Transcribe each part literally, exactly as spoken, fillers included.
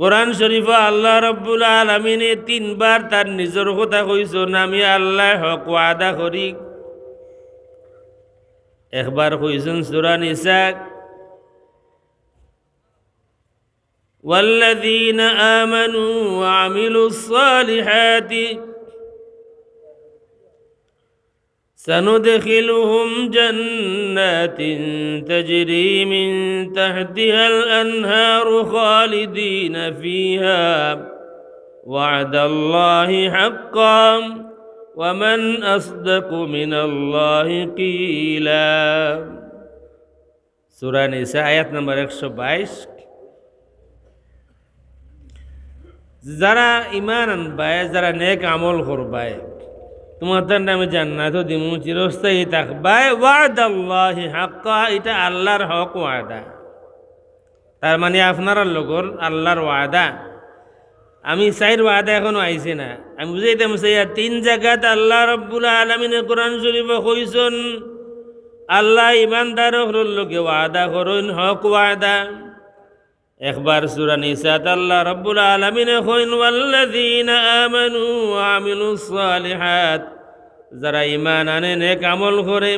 কোরআন শরীফো আল্লাহ রাব্বুল আলামিনে তিনবার তার নিজর কথা কইছইন, "আমি আল্লায় হক ওয়াদা করি।" একবার কইছইন সূরা নিসা, "والذين آمنوا وعملوا الصالحات سندخلهم جنات تجري من تحتها الأنهار خالدين فيها وعد الله حقا ومن أصدق من الله قيلا." সূরা নিসা, আয়াত নম্বর একশো বাইশ। যারা ঈমান আনবায়, যারা নেক আমল করবায়, তুমার তানরে আমি জান্নাতো দিমু, চিরস্থায়ী থাকবায়। ওয়াদাল্লাহি হাক্কা, ইটা আল্লার হক ওয়াদা। তার মানে আপনারার লগর আল্লার ওয়াদা। আমি চাইর ওয়াদা এখনো আইছে না। আমি বুঝাইতাম চাইয়ার, তিন জাগাত আল্লাহ রাব্বুল আলামিনে কোরআন শরীফো কইছইন, আল্লায় ঈমানদার অকলর লগে ওয়াদা করইন, হক ওয়াদা। একবার সূরা নিসাত আল্লাহ রাব্বুল আলামিনে কইন, "والذين آمنوا وعملوا الصالحات", যারা ঈমান আনে, নেক আমল করে,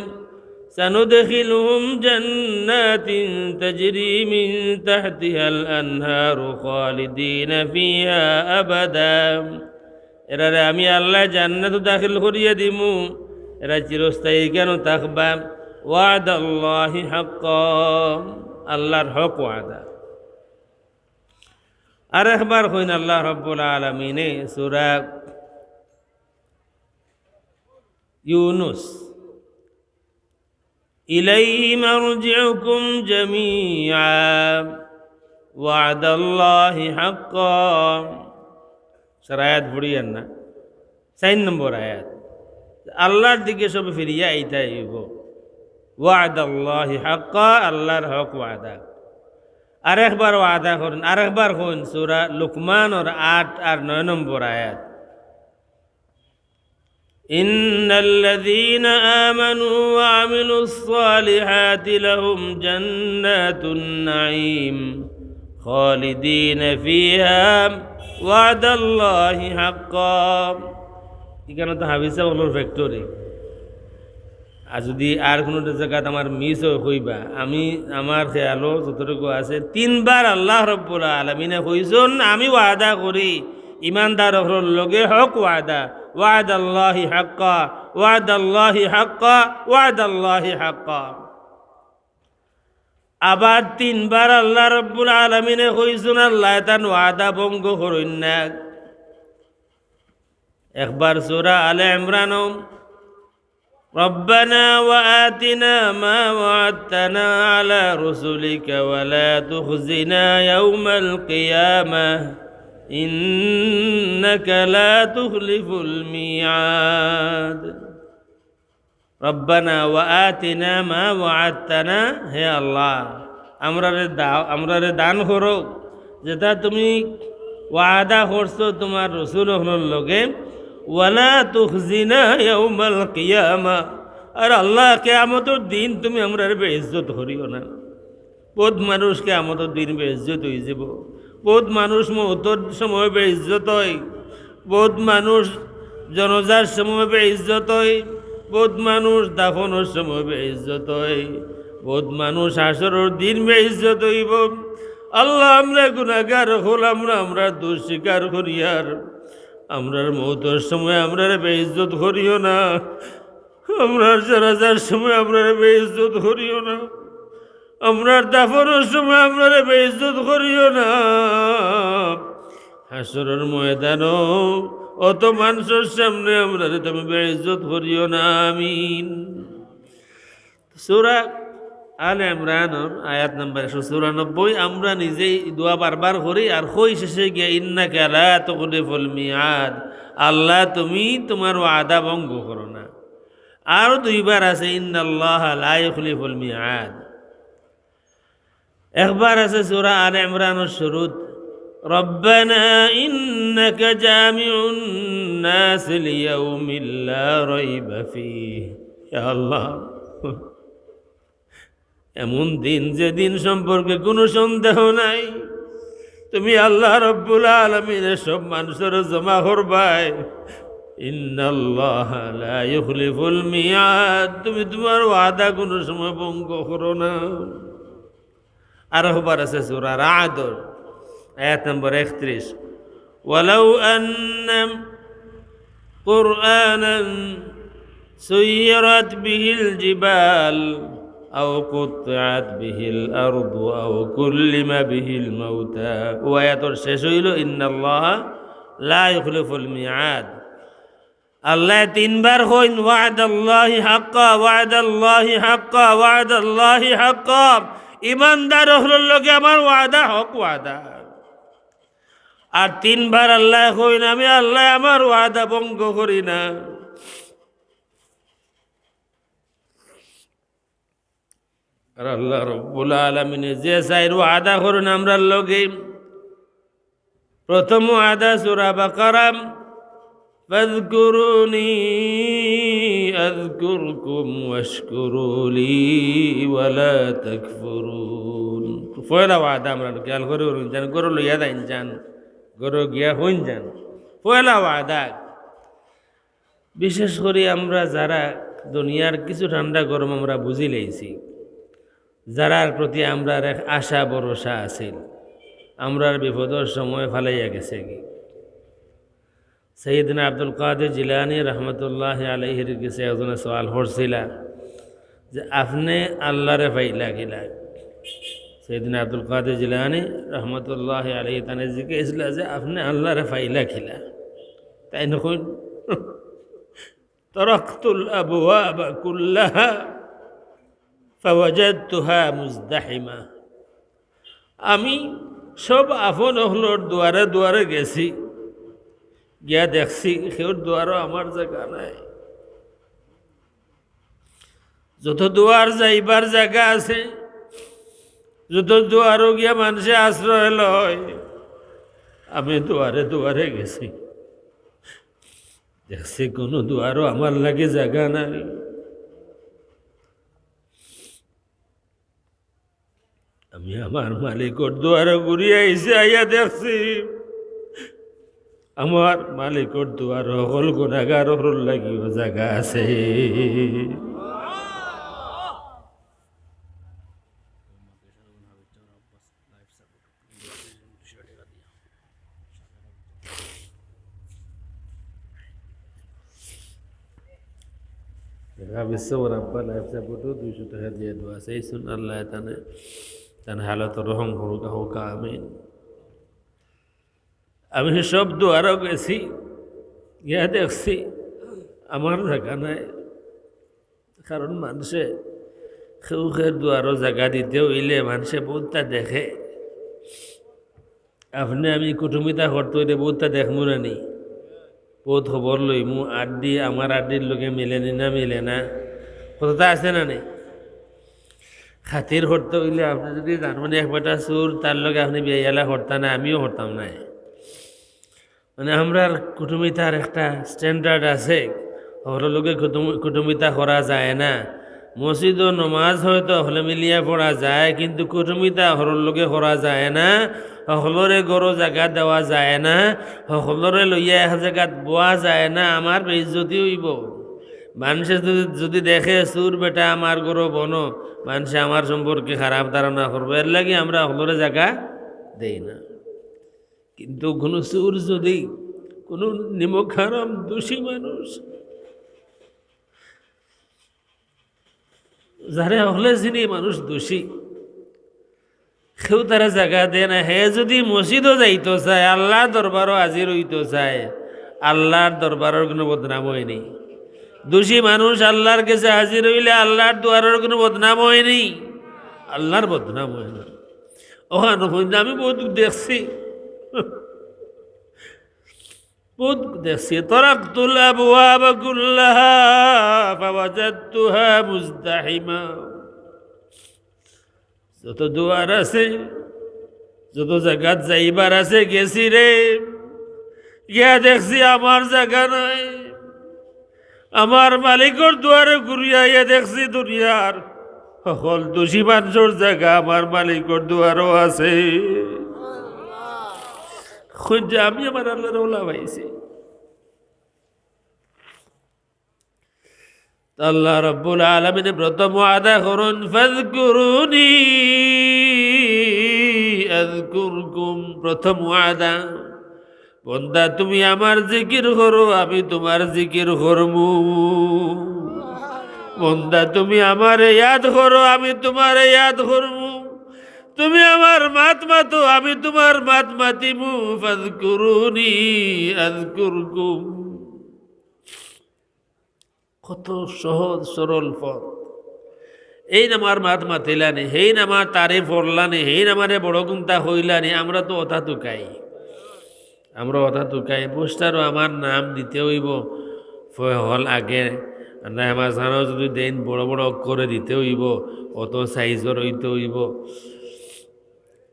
"سندخلهم جنات تجري من تحتها الأنهار خالدين فيها أبدا", এরারে আমি আল্লায় জান্নাতো দাখিল করিয়া দিমু, এরা চিরস্থায়ী কেন থাকবা। ওয়াদাল্লাহি হাক্কা, আল্লার হক ওয়াদা। আরেকবার কইন আল্লাহ রাব্বুল আলামিনে সূরা ইউনুস, "إليه مرجعكم جميعا وعد الله حقا", সারা আয়াত পড়িয়ার না, চাইর নম্বর আয়াত, আল্লার দিকে সবে ফিরিয়া আইতায় অইবো। ওয়াদাল্লাহি হাক্কা, আল্লার হক ওয়াদা। আরেকবার ওয়াদা করইন, আরেকবার কইন, সূরা লুকমানর আট আর নয় নম্বর আয়াত, "إن الذين آمنوا وعملوا الصالحات لهم جنات النعيم خالدين فيها وعد الله حقا". ইখানো তো হাফিজ সাব অকলর factory। আর যুদি আর কুনু জাগাত আমার miss অয় কইবা, আমি, আমার খেয়ালো যতটুকু আছে, তিনবার আল্লাহ রাব্বুল আলামিনে কইছইন, "আমি ওয়াদা করি ইমানদার অকলর লগে হক ওয়াদা, ওয়াদাল্লাহি হাক্কা, ওয়াদাল্লাহি হাক্কা, ওয়াদাল্লাহি হাক্কা।" আবার তিনবার আল্লাহ রাব্বুল আলামিনে কইছইন, আল্লায় তান ওয়াদা ভঙ্গ করইন না। একবার সূরা আলে ইমরানো, "ربنا وآتنا ما وعدتنا على رسلك ولا تخزنا يوم القيامة إنك لا تخلف الميعاد। ربنا وآتنا ما وعدتنا", হে আল্লাহ, আমরারে দাও, আমরারে দান করো, যেটা তুমি ওয়াদা করছো তুমার রসুল অকলর লগে, "ولا تخزنا يوم القيامة", আর আল্লাহ, কিয়ামতর দিন তুমি আমরারে বেইজ্জত করিও না। বউত মানুষ কিয়ামতর দিন বেইজ্জত অইযিবো, বউত মানুষ মউতর সময় বেইজ্জত অয়, বউত মানুষ জনাজার সময় বেইজ্জত অয়, বউত মানুষ দাফনর সময় বেইজ্জত অয়, বউত মানুষ হাশরর দিন বেইজ্জত অইবো। আল্লাহ, আমরা গুনাগার অকল, আমরা, আমরা দোষ স্বীকার করিয়ার, আমরার মউতর সময় আমরারে বেইজ্জত করিও না, আমরার জনাজার সময় আমরারে বেইজ্জত করিও না। আমরার দাফনর সময় আমরারে বেইজ্জত করিও না। হাশরর ময়দানো অত মানষর সামনে আমরারে তুমি বেইজ্জত করিও না। আমিন। সূরা আলে ইমরানর আয়াত নাম্বার একশো চুরানব্বই। আমরা নিজেই দোয়া বারবার করি আর কই শেষে গিয়া, "إنك لا تخلف الميعاد", আল্লাহ, তুমি তুমার ওয়াদা ভঙ্গ করো না। আরো দুইবার আছে, "إن الله لا يخلف الميعاد"। একবার আছে সূরা আলে ইমরানর শুরুত, "ربنا إنك جامع الناس ليوم لا ريب فيه"। ইয়া আল্লাহ, এমন দিন, যে দিন সম্পর্কে কুনু সন্দেহ নাই, তুমি আল্লাহ রব্বুল আলামিনে সব মানুষরে জমা করবায়। ইন্নাল্লাহা লা ইউখলিফুল মিআদ, তুমি তুমার ওয়াদা কুনু সময় ভঙ্গ করো না। আরো খবর আছে সূরা রা'দর আয়াত নম্বর একত্রিশ, ওয়ালাউ আন্না কুরআনান সুইয়িরাত বিহিল জিবাল আও কুত্তিআত বিহিল আরদু আও কুল্লিমা বিহিল মাউতা। ও আয়াতর শেষ অইলো, ইন্নাল্লাহা লা ইউখলিফুল মিআদ। আল্লায় তিনবার কইন, "ওয়াদাল্লাহি হাক্কা, ওয়াদাল্লাহি হাক্কা, ওয়াদাল্লাহি হাক্কা।" ইমানদার অকলর লগে আমার ওয়াদা হক ওয়াদা। আর তিনবার আল্লায় কইন, "আমি আল্লায় আমার ওয়াদা ভঙ্গ করি না।" আর আল্লাহ রব্বুল আলামিনে যে চাইর ওয়াদা করইন আমরার লগে, প্রথম ওয়াদা সূরা বাকারা, "ফাযকুরুনি আযকুরকুম ওয়াশকুরু লি ওয়ালা তাকফুরুন।" পয়লা ওয়াদা আমরার, খেয়াল করি করইন যান, ঘরো লইয়া যাইন যান, ঘরো গিয়া কইন যান। পয়লা ওয়াদা। বিশেষ করি আমরা যারা দুনিয়ার কিছু ঠান্ডা গরম আমরা বুঝিলাইছি, যারার প্রতি আমরার এক আশা ভরসা আছিল, আমরার বিপদর সময় ফালাইয়া গেছেগি। সাইয়েদনা আব্দুল কাদের জিলানী রহমতুল্লাহ আলাইহির গেছে একজনে সওয়াল করছিলা যে, "আপনে আল্লারে পাইলা কিলা?" সাইয়েদনা আব্দুল কাদের জিলানী রহমতুল্লাহ আলাইহি তানে জিজ্ঞেস করছিলা যে, "আপনে আল্লারে পাইলা কিলা?" তাইন কইন, "তারাকতুল আবওয়াবা কুল্লাহা ফাওয়াজাদতুহা মুজদাহিমা।" আমি সব আপন অকলর দুয়ারে দুয়ারে গেছি, গিয়া দেখছি কেউর দুয়ারো আমার জাগা নাই। যত দুয়ার যাইবার জাগা আছে, যত দুয়ারো গিয়া মানষে আশ্রয় লয়, আমি দুয়ারে দুয়ারে গেছি, দেখছি কুনু দুয়ারো আমার লাগি জাগা নাই। আমি আমার মালিকর দুয়ারো ঘুরিয়া আইছি, আইয়া দেখছি আমার মালিকর দুয়ারো হকল গুনাগার অকলর লাগিও জাগা আছে। ঢাকা বিশ্বর আব্বা life support-ও দুইশো টেকা দিয়া দোয়া চাইছইন, আল্লায় তানে, তান হালতো রহম করুক, হোক আমিন। আমি সব দুয়ারো গেছি, গিয়া দেখছি আমার জাগা নাই। কারণ মানষে কেউ কেউর দুয়ারো জাগা দিতে অইলে মানষে বউততা দেখে। আপনে আমি কুটুমিতা করতে অইলে বউততা দেখমু না নি? বউত খবর লইমু, আড্ডি আমার আড্ডির লগে মিলে নি না মিলে না, কথাটা আছে না নি? খাতির করতে অইলে আপনে যুদি জানইন এক বেটা চুর, তার লগে আপনে বিয়া-ইলা করতা না, আমিও করতাম নায়। মানে, আমরার কুটুমিতার একটা standard আছে, হকলর লগে কুটুম-, কুটুমিতা করা যায় না। মসজিদো নমাজ হয়তো হকলে মিলিয়া পড়া যায়, কিন্তু কুটুমিতা হকলর লগে করা যায় না, হকলরে ঘরো জাগা দেওয়া যায় না, হকলরে লইয়া এক জাগাত বওয়া যায় না, আমার বেইজ্জতি অইবো। মানষে যুদি, যুদি দেখে চুর বেটা আমার ঘরো বনো, মানষে আমার সম্পর্কে খারাপ ধারণা করবো, এরলাগি আমরা হকলরে জাগা দেই না। কিন্তু কুনু চুর যুদি, কুনু নিমক হারাম দোষী মানুষ, যারে হকলে চিনি মানুষ দোষী, কেউ তারে জাগা দেয় না, হে যুদি মসজিদো যাইতো চায়, আল্লার দরবারো হাজির অইতো চায়, আল্লার দরবারর কুনু বদনাম অয়নি। দোষী মানুষ আল্লার গেছে হাজির অইলে আল্লার দুয়ারর কুনু বদনাম অয়নি, আল্লার বদনাম অয় না। অখান কইন না, আমি বউত দেখছি, বউত দেখছি। তারাকতুল আবওয়াবা কুল্লাহা ফাওয়াজাদতুহা মুজদাহিমা। যত দুয়ার আছে, যত জাগাত যাইবার আছে, গেছি রে, গিয়া দেখছি আমার জাগা নাই। আমার মালিকর দুয়ারো ঘুরিয়া আইয়া দেখছি দুনিয়ার হকল দোষী মানষর জাগা আমার মালিকর দুয়ারো আছে। কইন যে আমি আমার আল্লাহরে অলা পাইছি। তো আল্লাহ রাব্বুল আলামিনে প্রথম ওয়াদা করইন, "ফাযকুরুনি আযকুরকুম।" প্রথম ওয়াদা, "বন্দা, তুমি আমার জিকির করো, আমি তুমার জিকির করমু। বন্দা, তুমি আমারে ইয়াদ করো, আমি তুমারে ইয়াদ করমু। তুমি আমার মাত মাতো, আমি তুমার মাত মাতিমু। ফাযকুরুনি আযকুরকুম।" কত সহজ সরল পথ। এইন আমার মাত মাতিলানি, হেইন আমার তারিফ করলানি, হেইন আমারে বড় গুনতা কইলানি, আমরা তো অতা তুকাই। আমরা অতা তুকাই, পোস্টারো আমার নাম দিতে অইবো, ফ-, হল আগে, না আমার জানো যদি দেইন বড় বড় অক্ষরে দিতে অইবো, অত সাইজর অইতে অইবো।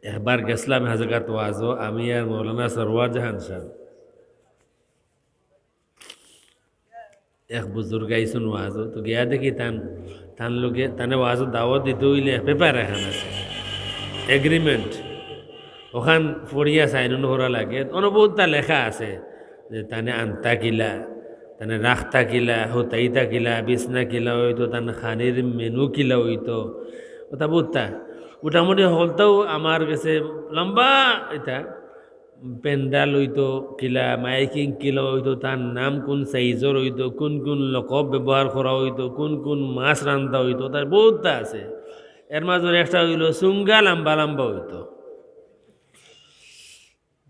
একবার গেছলাম হাজাকাত ওয়াজো, আমি আর মৌলানা সরওয়ার জাহান সাব। এক বুজুর্গ আইছইন ওয়াজো, তো গিয়া দেখি তান, তান লগে, তানে ওয়াজো দাওয়াত দিতে অইলে এক পেপার এখান আছে, এগ্রিমেন্ট, অখান পড়িয়া সাইন করা লাগে। অনো বউততা লেখা আছে যে তানে আনতা কিলা, তানে রাখতা কিলা, হুতাইতা কিলা, বিছনা কিলা অইতো, তান খানির মেনু কিলা অইতো, অতা বউততা। মোটামুটি হকলতাউ আমার গেছে লম্বা ইতা। প্যান্ডেল অইতো কিলা, মাইকিং কিলা অইতো, তার নাম কুন সাইজর অইতো, কুন কুন লকব ব্যবহার করা অইতো, কুন কুন মাছ রান্ধা অইতো, তার বউততা আছে। এর মাজর একটা অইলো চুঙ্গা লাম্বা লাম্বা অইতো।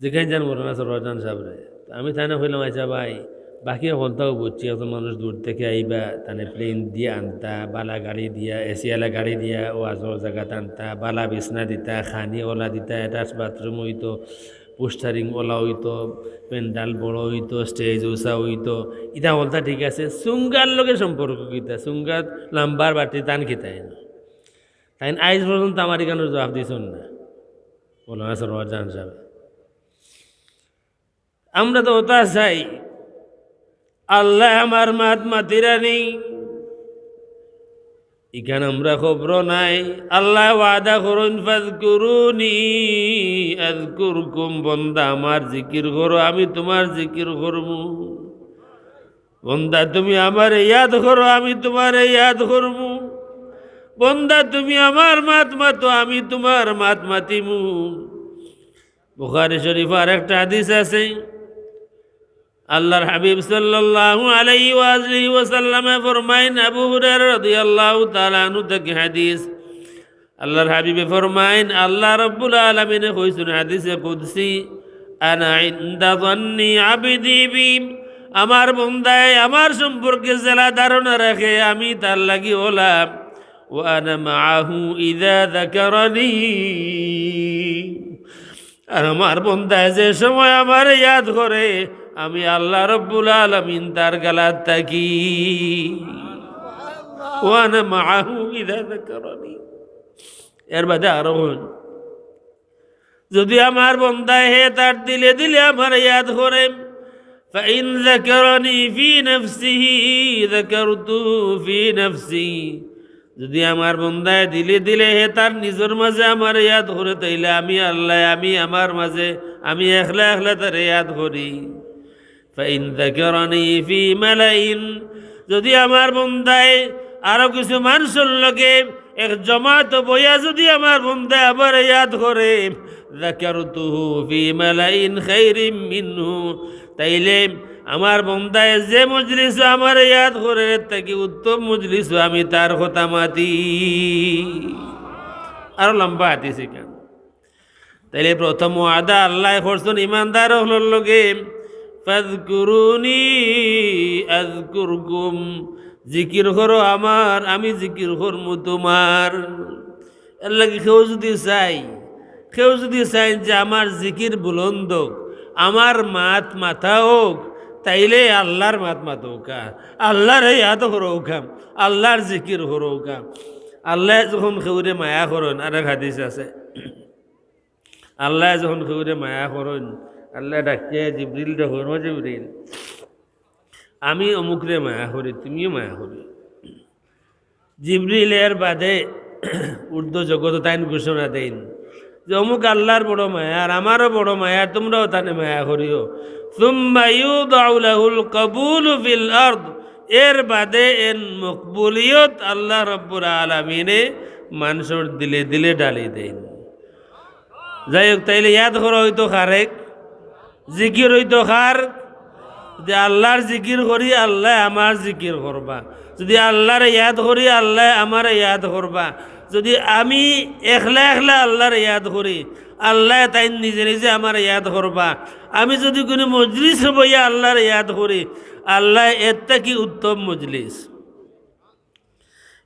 জিকাইন যান মৌলানা সরওয়ার জাহান সাবরে। আমি তানে কইলাম, "আইচ্ছা ভাই, বাকি হকলতাউ বুজছি, একজন মানুষ দূর থাকি আইবা, তানে প্লেন দিয়া আনতা, বালা গাড়ি দিয়া, এসি আলা গাড়ি দিয়া, ওয়াজর জাগাত আনতা, বালা বিছনা দিতা, খানি অলা দিতা, attach বাথরুম অইতো, পোস্টারিং অলা অইতো, প্যান্ডেল বড় অইতো, স্টেজ উচা অইতো, ইতা হকলতা ঠিক আছে, চুঙ্গার লগে সম্পর্ক কিতা? চুঙ্গাত লাম্বার বাটি তান কিতা অইন?" তাইন আইজ পর্যন্ত আমার ইখানর জুয়াব দিছইন না, মৌলানা সরওয়ার জাহান সাব। আমরা তো অতা চাই, আল্লায় আমার মাত মাতিরানি, ইখান আমরা খবরও নাই। আল্লায় ওয়াদা করইন, "ফাযকুরুনি আযকুরকুম", বন্দা আমার জিকির করো, আমি তুমার জিকির করমু। বন্দা, তুমি আমারে ইয়াদ করো, আমি তুমারে ইয়াদ করমু। বন্দা, তুমি আমার মাত মাতো, আমি তুমার মাত মাতিমু। বুখারী শরীফো আরেকটা হাদিস আছে, আল্লার হাবিব সাল্লাল্লাহু আলাইহি ওয়া আলিহি ওয়াসাল্লামে ফরমাইন, আবু হুরায়রা রাদিয়াল্লাহু তাআলা আনহু থাকি হাদিস, আল্লার হাবিবে ফরমাইন, আল্লা রাব্বুল আলামিনে কইছইন হাদিসে কুদসি, "আনা ইনদা যান্নি আবদি বি", আমার বন্দায় আমার সম্পর্কে যেলা ধারণা রাখে, আমি তার লাগি অলা। "ওয়া আনা মাআহু ইযা যাকারানি", আর আমার বন্দায় যে সময় আমারে ইয়াদ করে, আমি আল্লা রাব্বুল আলামিন তার গালাত থাকি। "ওয়া আনা মাআহু ইযা যাকারানি।" এর বাদে আরো কইন, যদি আমার বন্দায় হে তার দিলে দিলে আমারে ইয়াদ করে, "ফাইন যাকারানি ফি নাফসিহি যাকারতুহু ফি নাফসি", যদি আমার বন্দায় দিলে দিলে হে তার নিজর মাঝে আমারে ইয়াদ করে, তাইলে আমি আল্লায়, আমি আমার মাঝে, আমি একলা একলা তারে ইয়াদ করি। "ফাইন যাকারানি ফি মালাইন", যদি আমার বন্দায় আরো কিছু মানষর লগে এক জমাতো বইয়া যদি আমার বন্দায় আমারে ইয়াদ করে, "যাকারতুহু ফি মালাইন খাইরিম মিনহু", তাইলে আমার বন্দায় যে মজলিসো আমারে ইয়াদ করে, এর থাকি উত্তম মজলিসো আমি তার কথা মাতি। আরো লম্বা হাদিস ইখান। তাইলে প্রথম ওয়াদা আল্লায় করছইন ইমানদার অকলর লগে, "ফাযকুরুনি আযকুরকুম", জিকির করো আমার, আমি জিকির করমু তুমার। এর লাগি কেউ যদি চাই, কেউ যদি চাইন যে আমার জিকির বুলন্দ অউক, আমার মাত মাতা অউক, তাইলে আল্লার মাত মাতউক্কা, আল্লারে ইয়াদ করউক্কা, আল্লার জিকির করউক্কা। আল্লায় যখন কেউরে মায়া করইন, আরেক হাদিস আছে, আল্লায় যখন কেউরে মায়া করইন, আল্লায় ডাকিয়া জিবরিলরে কইন, "ও জিবরিল, আমি অমুকরে মায়া করি, তুমিও মায়া করি।" জিবরিল এর বাদে ঊর্ধ্ব জগতো তাইন ঘোষণা দেইন, যে অমুক আল্লার বড় মায়ার, আমারও বড় মায়ার, তুমরাও তানে মায়া করিও। সুম্মা ইউদাউ লাহুল কবুলু ফিল আরদ, এর বাদে এন মকবুলিয়ত আল্লাহ রব্বুল আলামিনে মানষর দিলে দিলে ঢালি দেইন। যাই হোক, তাইলে ইয়াদ করা অইতো কারে? জিকির অইতো কার? যদি আল্লার জিকির করি, আল্লায় আমার জিকির করবা। যদি আল্লারে ইয়াদ করি, আল্লায় আমারে ইয়াদ করবা। যদি আমি একলা একলা আল্লারে ইয়াদ করি, আল্লায় তাইন নিজে নিজে আমারে ইয়াদ করবা। আমি যদি কুনু মজলিসো বইয়া আল্লারে ইয়াদ করি, আল্লায় এর থাকি উত্তম মজলিস,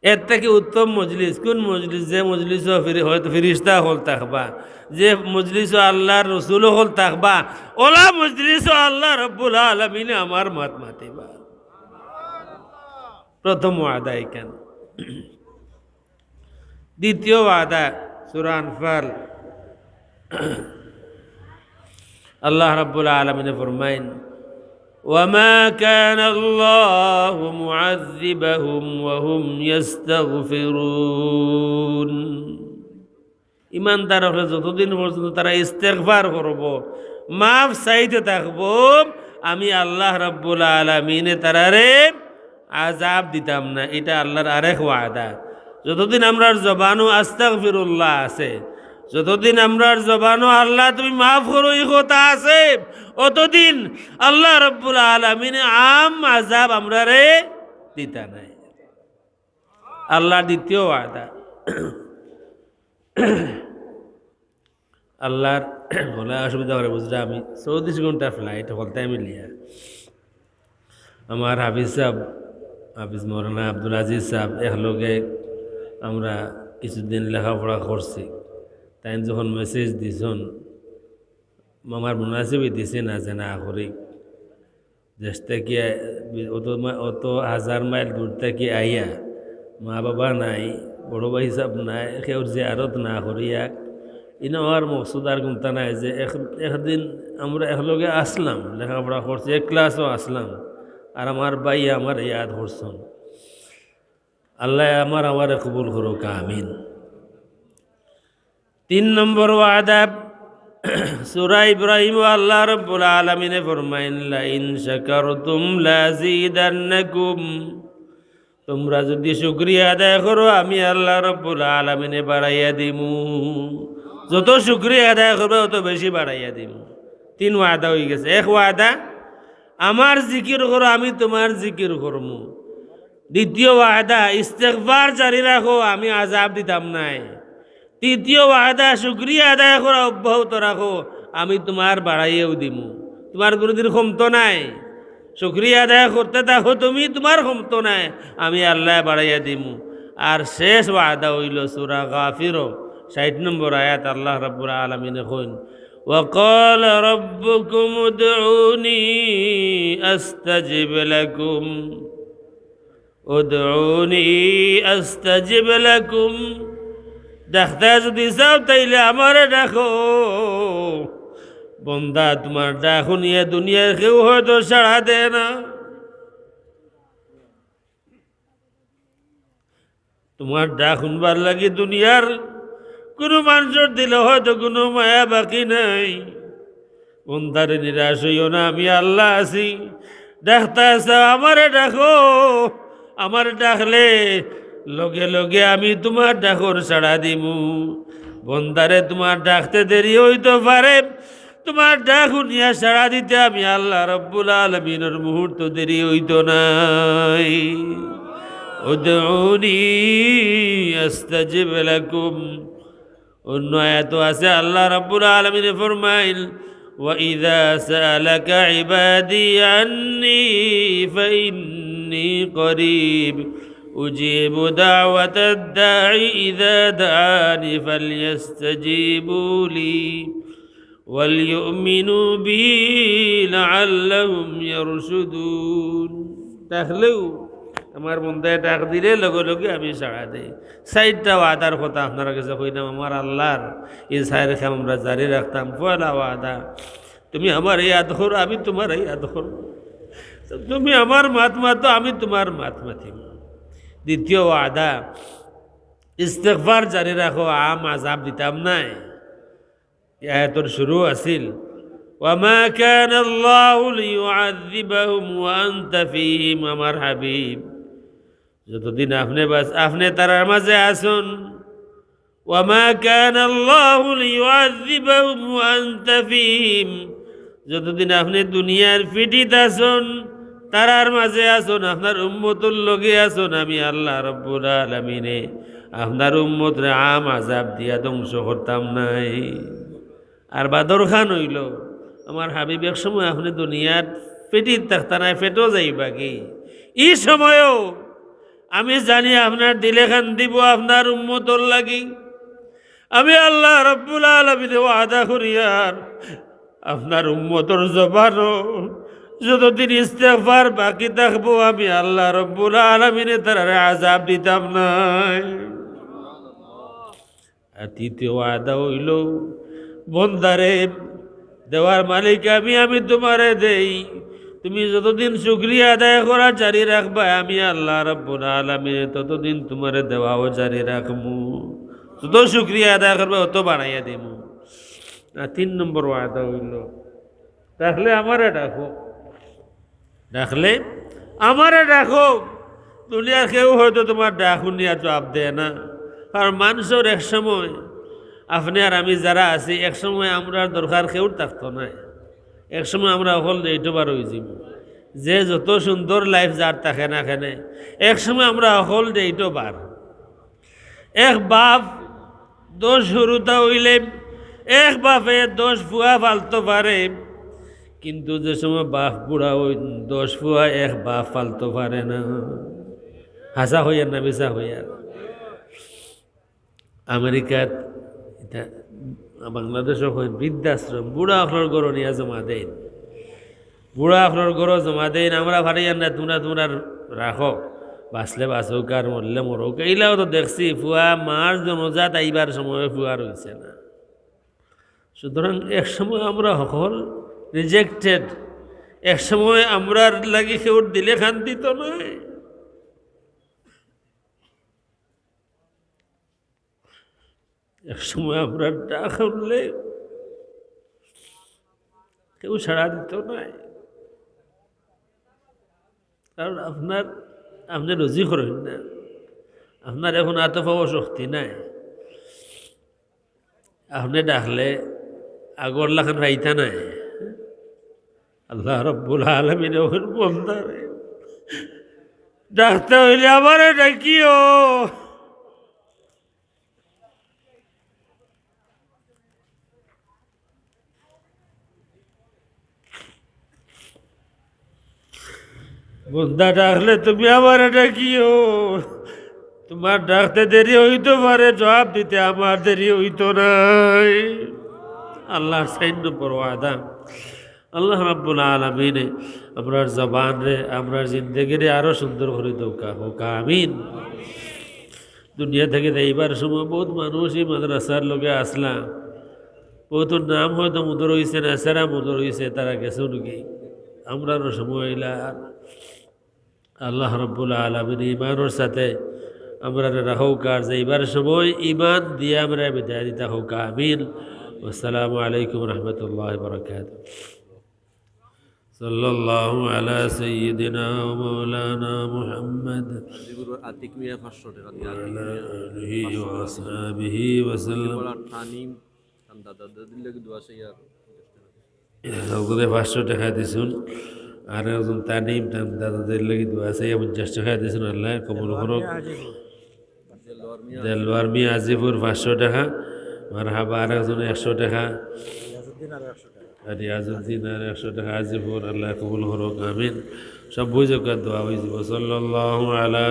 এর থাকি উত্তম মজলিস কুন মজলিস? যে মজলিসো ফিরি-, হয়তো ফিরিস্তা অকল থাকবা, যে মজলিসো আল্লার রসুল অকল থাকবা, অলা মজলিসো আল্লাহ রব্বুল আলামিনে আমার মাত মাতিবা। প্রথম ওয়াদা ইখান। দ্বিতীয় ওয়াদা, সূরা আনফাল, আল্লাহ রাব্বুল আলামিনে ফরমাইন, "ওয়া মা কানা আল্লাহু মুআযযিবাহুম ওয়া হুম ইয়াস্তাগফিরুন।" ইমানদার অকলে যতদিন পর্যন্ত তারা ইস্তেগফার করবো, মাফ চাইতে থাকবো, আমি আল্লাহ রাব্বুল আলামিনে তারারে আযাব দিতাম না। ইটা আল্লার আরেক ওয়াদা। যতদিন আমরার জবানো আস্তাগফিরুল্লাহ আছে, যতদিন আমরার জবানো "আল্লাহ তুমি মাফ করো" ই কথা আছে, অতদিন আল্লাহ রাব্বুল আলামিনে আম আযাব আমরারে দিতা নায়। আল্লার দ্বিতীয় ওয়াদা। আল্লার বলা অসুবিধা করে বুঝরা, আমি চৌত্রিশ ঘন্টা ফ্লাইট হকলতায় মিলিয়া। আমার হাফিজ সাব, হাফিজ মৌলানা আব্দুল আজিজ সাব, একলগে আমরা কিছুদিন লেখাপড়া করছি। তাইন যখন মেসেজ দিছন, আমার মুনাসিবই দিছে না যে না করি। দেশ থাকি আ-, অত মা-, অত হাজার মাইল দূর থাকি আইয়া, মা বাবা নাই, বড় ভাই সাব নাই, কেউর জিয়ারত না করিয়া, ইনো আমার মকসুদ আর কুন্তা নায় যে এক-, একদিন আমরা একলগে আছলাম, লেখাপড়া করছি, এক ক্লাসো আছলাম, আর আমার ভাই আমারে ইয়াদ করছন। আল্লায় আমার, আমারে কবুল করুক, আমিন। তিন নম্বর ওয়াদা, সূরা ইব্রাহিমো আল্লাহ রাব্বুল আলামিনে ফরমাইন, "লাইন শাকারতুম লাযিদান্নাকুম।" তুমরা যুদি শুকরিয়া আদায় করো, আমি আল্লাহ রাব্বুল আলামিনে বাড়াইয়া দিমু। যত শুকরিয়া আদায় করবে, অত বেশি বাড়াইয়া দিমু। তিন ওয়াদা অইগেছে। এক ওয়াদা, আমার জিকির করো, আমি তুমার জিকির করমু। দ্বিতীয় ওয়াদা, ইস্তেগফার জারি রাখো, আমি আযাব দিতাম নায়। তৃতীয় ওয়াদা, শুকরিয়া আদায় করা অব্যাহত রাখো, আমি তুমার বাড়াইয়াও দিমু, তুমার কুনুদিন কমতো নায়। শুকরিয়া আদায় করতে থাকো তুমি, তুমার কমতো নায়, আমি আল্লায় বাড়াইয়া দিমু। আর শেষ ওয়াদা অইলো সূরা গাফিরো, ষাইট নম্বর আয়াত, আল্লাহ রাব্বুল আলামিনে কইন, "ওয়া ক্বালা রাব্বুকুম উদউনি আস্তাজিব লাকুম।" উদউনি আস্তাজিব লাকুম। ডাকতা যুদি চাও তাইলে আমারে ডাকো। বন্দা, তুমার ডাক হুনিয়া দুনিয়ার কেউ হয়তো সাড়া দেয় না। তুমার ডাক হুনবার লাগি দুনিয়ার কুনু মানষর দিলো হয়তো কুনু মায়া বাকি নাই। বন্দারে, নিরাশ অইও না, আমি আল্লাহ আছি। ডাকতা চাও, আমারে ডাকো। আমারে ডাকলে লগে লগে আমি তুমার ডাকর সাড়া দিমু। বন্দারে, তুমার ডাকতে দেরি অইতো পারে, তুমার ডাক হুনিয়া সাড়া দিতে আমি আল্লাহ রাব্বুল আলামিনর মুহূর্ত দেরি অইতো নায়। উদউনি আস্তাজিব লাকুম। অন্য আয়াতো আছে, আল্লাহ রাব্বুল আলামিনে ফরমাইন, "ওয়া ইযা সাআলাকা ইবাদি আন্নি ফাইন্নি করিব, উজিবু দাওয়াতাদ দাঈ ইযা দাআনি ফালইয়াস্তাজিবু লি।" ওয়ালইউমিনু বি লাআল্লাহুম ইয়ারশুদুন। ডাকলেউ, আমার বন্দায় ডাক দিলে লগে লগে আমি সাড়া দেই। চাইরটা ওয়াদার কথা আপনারার গেছে কইলাম, আমার আল্লার ই চাইর কাম আমরা জারি রাখতাম। পয়লা ওয়াদা, তুমি আমারে ইয়াদ করো, আমি তুমারে ইয়াদ করমু। তুমি আমার মাত মাতো, আমি তুমার মাত মাতিমু। দ্বিতীয় ওয়াদা, ইস্তেগফার জারি রাখো, আম আযাব দিতাম নায়। আয়াতর শুরু আছিল, "ওয়া মা কানা আল্লাহু লিয়ুআযযিবাহুম ওয়া আনতা ফীহিম", আমার হাবিব, যতদিন আপনে বাচ-, আপনে তারার মাঝে আছইন, "ওয়া মা কানা আল্লাহু লিয়ুআযযিবাহুম ওয়া আনতা ফীহিম", যতদিন আপনে দুনিয়ার পিঠিত আছইন, তারার মাঝে আছইন, আপনার উম্মতর লগে আছইন, আমি আল্লাহ রাব্বুল আলামিনে আপনার উম্মতরে আম আযাব দিয়া ধ্বংস করতাম নায়। আর বাদর খান অইলো, আমার হাবিব, এক সময় আপনে দুনিয়ার পিঠিত থাকতা নায়, পেটো যাইবাগি। ই সময়ও আমি জানি আপনার দিলে কান্দিবো আপনার উম্মতর লাগি। আমি আল্লাহ রাব্বুল আলামিনে ওয়াদা করিয়ার, আপনার উম্মতর জবানো যতদিন ইস্তেগফার বাকি থাকবো, আমি আল্লাহ রাব্বুল আলামিনে তারারে আযাব দিতাম নায়। আর তৃতীয় ওয়াদা অইলো, বন্দারে, দেওয়ার মালিক আমি, আমি তুমারে দেই। তুমি যতদিন শুকরিয়া আদায় করা জারি রাখবায়, আমি আল্লাহ রাব্বুল আলামিনে ততদিন তুমারে দেওয়াও জারি রাখমু। যত শুকরিয়া আদায় করবায়, অত বাড়াইয়া দিমু। আর তিন নম্বর ওয়াদা অইলো, ডাকলে আমারে ডাকো। ডাকলে আমারে ডাকো। দুনিয়ার কেউ হয়তো তুমার ডাক হুনিয়া জবাব দেয় না, কারণ মানষর এক সময়, আপনে আর আমি যারা আছি, এক সময় আমরার দরকার কেউর থাকতো নায়। এক সময় আমরা হকল ডেট ওভার অইযিমু। যে যত সুন্দর লাইফ যার থাকে না কেনে, এক সময় আমরা হকল ডেট ওভার। এক বাপ দশ হুরুতা অইলে এক বাপে দশ ফুয়া পালতো পারে, কিন্তু যে সময় বাপ বুড়া অয়, দশ ফুয়া এক বাপ পালতো পারে না। হাছা কইয়ার না মিছা কইয়ার? আমেরিকাত, ইতা, বাংলাদেশো কয় বৃদ্ধাশ্রম, বুড়া অকলর ঘরো নিয়া জমা দেইন। বুড়া অকলর ঘরো জমা দেইন, আমরা পারিয়ার না, তুমরা তুমরার রাখো, বাঁচলে বাঁচউক্কা আর মরলে মরউক্কা। ইলাও তো দেখছি, ফুয়া মার জনাজাত আইবার সময় ফুয়া রইছে না। সুতরাং এক সময় আমরা হকল রিজেক্টেড, এক সময় আমরার লাগি কেউর দিলে কান্দিতো নায়। এক সময় আমরার ডাক হুনলে কেউ সাড়া দিতো নায়, কারণ আপনার, আপনে রুজি করইন না, আপনার এখন আতো পাও শক্তি নাই। আপনে ডাকলে আগর লাখান পাইতা নায়। আল্লাহ রাব্বুল আলামিনে কইন, বন্দারে, ডাকতে অইলে আমারে ডাকিও। বন্দা ডাকলে তুমি আমারে ডাকিও। তুমার ডাকতে দেরি অইতো পারে, জবাব দিতে আমার দেরি অইতো নায়। আল্লাহর চাইর নম্বর ওয়াদা। আল্লাহ রাব্বুল আলামিনে আমরার জবানরে, আমরার জিন্দেগিরে আরো সুন্দর করি দেউক্কা, কউক্কা আমিন। দুনিয়া থাকি যাইবার সময় বউত মানুষ ই মাদ্রাসার লগে আছলা, বউতর নাম হয়তো মদর অইছে না, সেরা মদর অইছে, তারা গেছইন গি। আমরারও সময় অইলা। আল্লাহ রাব্বুল আলামিন ইমানর সাথে আমরারে রাখউক্কা, আর যাইবার সময় ইমান দিয়া আমরারে বিদায় দিতা কউক্কা, আমিন। আসসালামু আলাইকুম রহমতুল্লাহ বারাকাতুহু। সাল্লাল্লাহু আলা সাইয়্যিদিনা ওয়া মাওলানা মুহাম্মদ আজিবুর আতিক মিয়া পাঁচশো টাকা দিয়া, ওয়া আলা আলিহি ওয়া আসহাবিহি ওয়া সাল্লাম। তানিম, তান দাদা দাদির লাগি দোয়া চাইয়া। ওগুলো পাঁচশো টাকা দিছইন। আর একজন তানিম, তান দাদা দাদির লাগি দোয়া চাইয়া পঞ্চাশ টাকা দিছইন। আল্লাহ কবুল করউক। দেলোয়ার মিয়া আজিপুর পাঁচশো টাকা, মারহাবা। আর একজন একশো টাকা, আর রিয়াজউদ্দিন আর একশো টাকা আজিপুর, আল্লাহ কবুল করউক, আমিন। সব বুঝে দোয়া অইযিবো। সাল্লাল্লাহু আলা